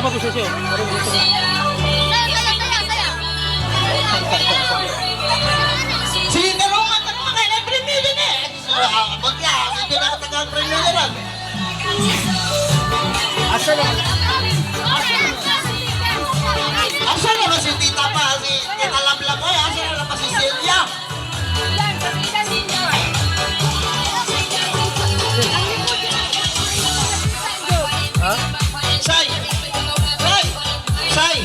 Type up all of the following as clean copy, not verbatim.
Tama ko sa siyo. Sige, tarungan, tarungan kayo na premier din eh. Abot ka, hindi na katagang premier ron. Asa lang? Asa naman si Tita pa, si Tita Lablab, oy, asa na naman si Celia? Ha? Say! Say! Say!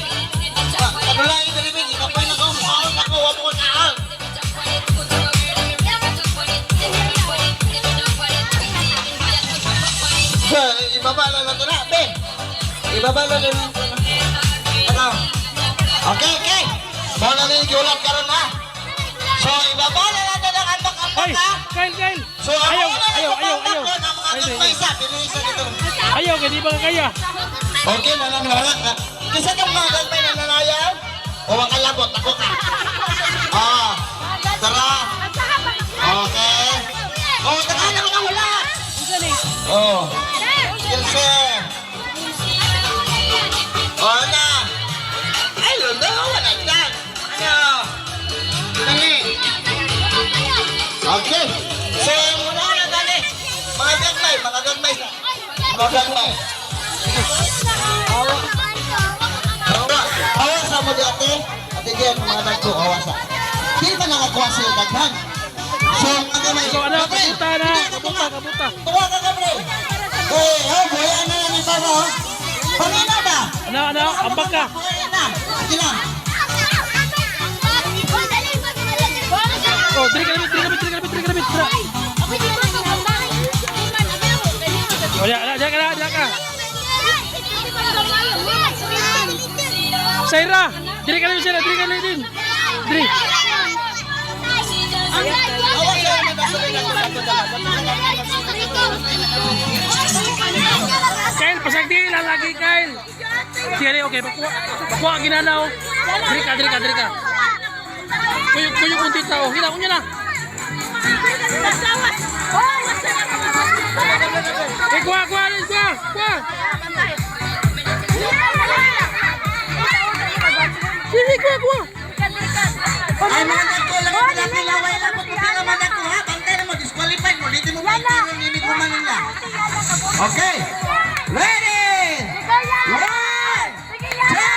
Kanulain na rin, ikapoy na ko, mukhaon ako, wag mo kaon. Ibaba na lang ito na, be. Ibaba na lang ito na. Ano? Okay. Mao na rin giulat karon ha. So, ibaba na natin ang ambak-ambak Ay, ha. Kyle, Kyle. So, ang Ayaw, una na ayaw, ayaw, ipapambak ayaw. ko ng mga Ay, ay, gagmay ay. sa, pinili sa dito. Ayaw, kay di ba kaya? Okay na lang lang. Kasi itong mga gagmay na nanayaw, o ang kalabot, ako ka. Ah, tara. Okay. Oh, tara na mga wala. Oh. Kasi. Oh, na. Ay, lundo, wala dyan. Ano? Dali. Okay. So, muna na dali. Mga gagmay, mga gagmay. Mga gagmay. Awa. Awa sa mo di ate. Ate Jen, mga dagko, awa sa. Di ba nakakuha sila daghan? So, mga gamay. So, ano, Gabriel, kabuta na. hindi ka Kabuta, tunga. kabuta. Tunga ka, Gabriel. Eh, oh, buhay na lang ni Baba, oh. Pamina ba? Ano, ano, ambak ka. Buhay na. Sige lang. Oh, diri ka lamit, diri ka lamit, diri ka lamit, diri ka lamit. Dira. Oh, diya, diya, diya ka na, diya ka. Saira, diri ka lamit, Saira, diri ka lamit din. Diri. Awa sa naman sa Kyle, pasagdi lang lagi, Kyle. Sige, okay, pakuha, pakuha ginanaw. Diri ka, diri ka, diri ka. Kuyog, kuyog kung tita, oh. Hila, unya na. Eh, kuha, kuha, kuha, kuha. Diri, kuha, kuha. Ay, mga dagko lang ang pinapilaway lang. Pag pila man dagko, ha? Bantay na mo, disqualified mo. Dito mo maintindihan ang ibig mo man nila. Okay. Ready? One, two,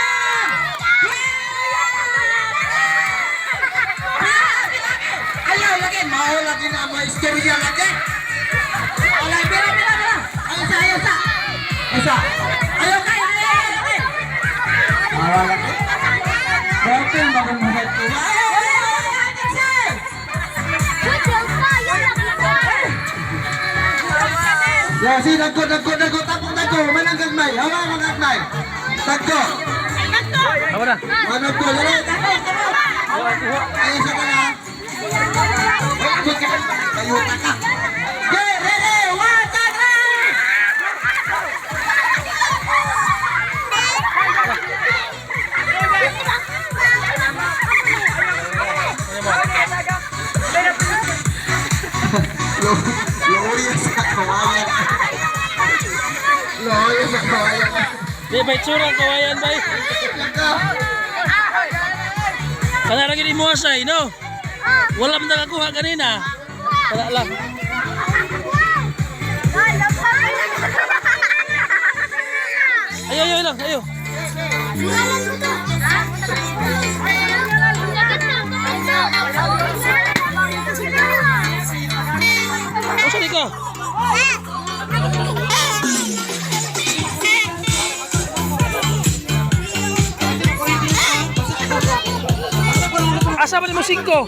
three! Ayaw lagi, mao lagi na mo istorya lagi. Wala, bira, bira, bira. Ayaw sa, ayaw sa. Ayaw sa. Ayaw kay, ayaw, ayaw, ayaw. Mao lagi. Purple, magumahal ko. Ayaw, ayaw, ayaw, ayaw, ayaw. Ya, si dagko, dagko, dagko, tapok dagko, manang gagmay, hawa mang gagmay. Dagko. Tama na. Manang ko, dali, tapok, tapok. Ayaw sa kana. Wait, ka. Kayuta ka. Okay, ready? One, two, three! Loya sa kawayan. Loya sa kawayan. Di, may tsura ang kawayan, bay. Laka. Kana lagi ni Moasay, no? Wala man nakakuha kanina. Wala lang. Ayo, ayo lang, ayo. O, saan ka? Asa ba ni mo singko?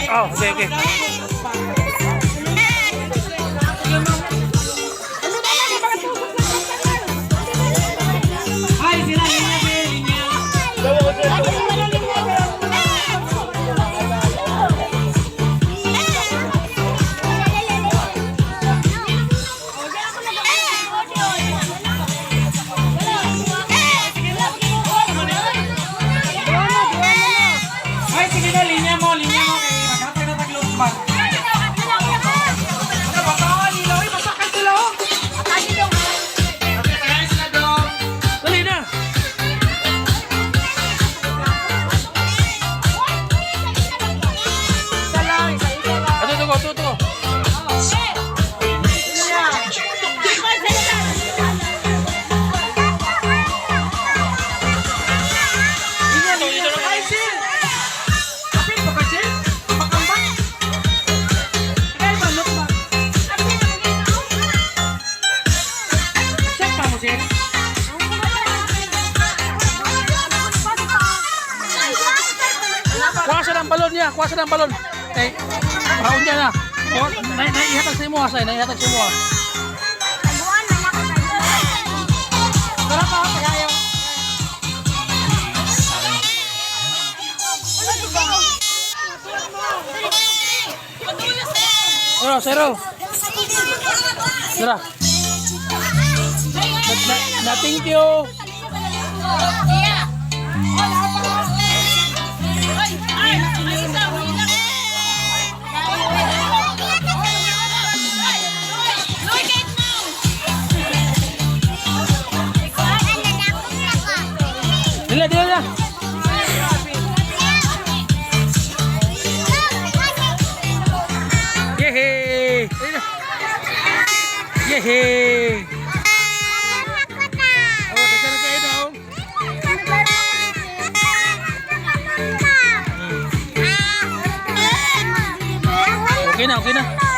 Oh, okay, okay. Ay, sila, linya, linya. Ay, sige na, linya mo, linya mo. Kay maghatag na tag-look back. to, to. Dito, dito lang. Ay, Sil! Apil pa ka, Sil? Pakambak? Ikaw ba, look ba? Check pa mo, sir. Kuha sa ng balon niya, kuha sa ng balon. Kay, raon niya na. Kuha, na, naihatag sa imo, ha, say, naihatag sa imo, ha. Tara pa, pagayaw. Zero, zero. Tara. Na, na, thank you. Dila, dila, dila. Yehey! Dila. Yehey! Oh, daghan na kayo na, oh. Okay na, okay na.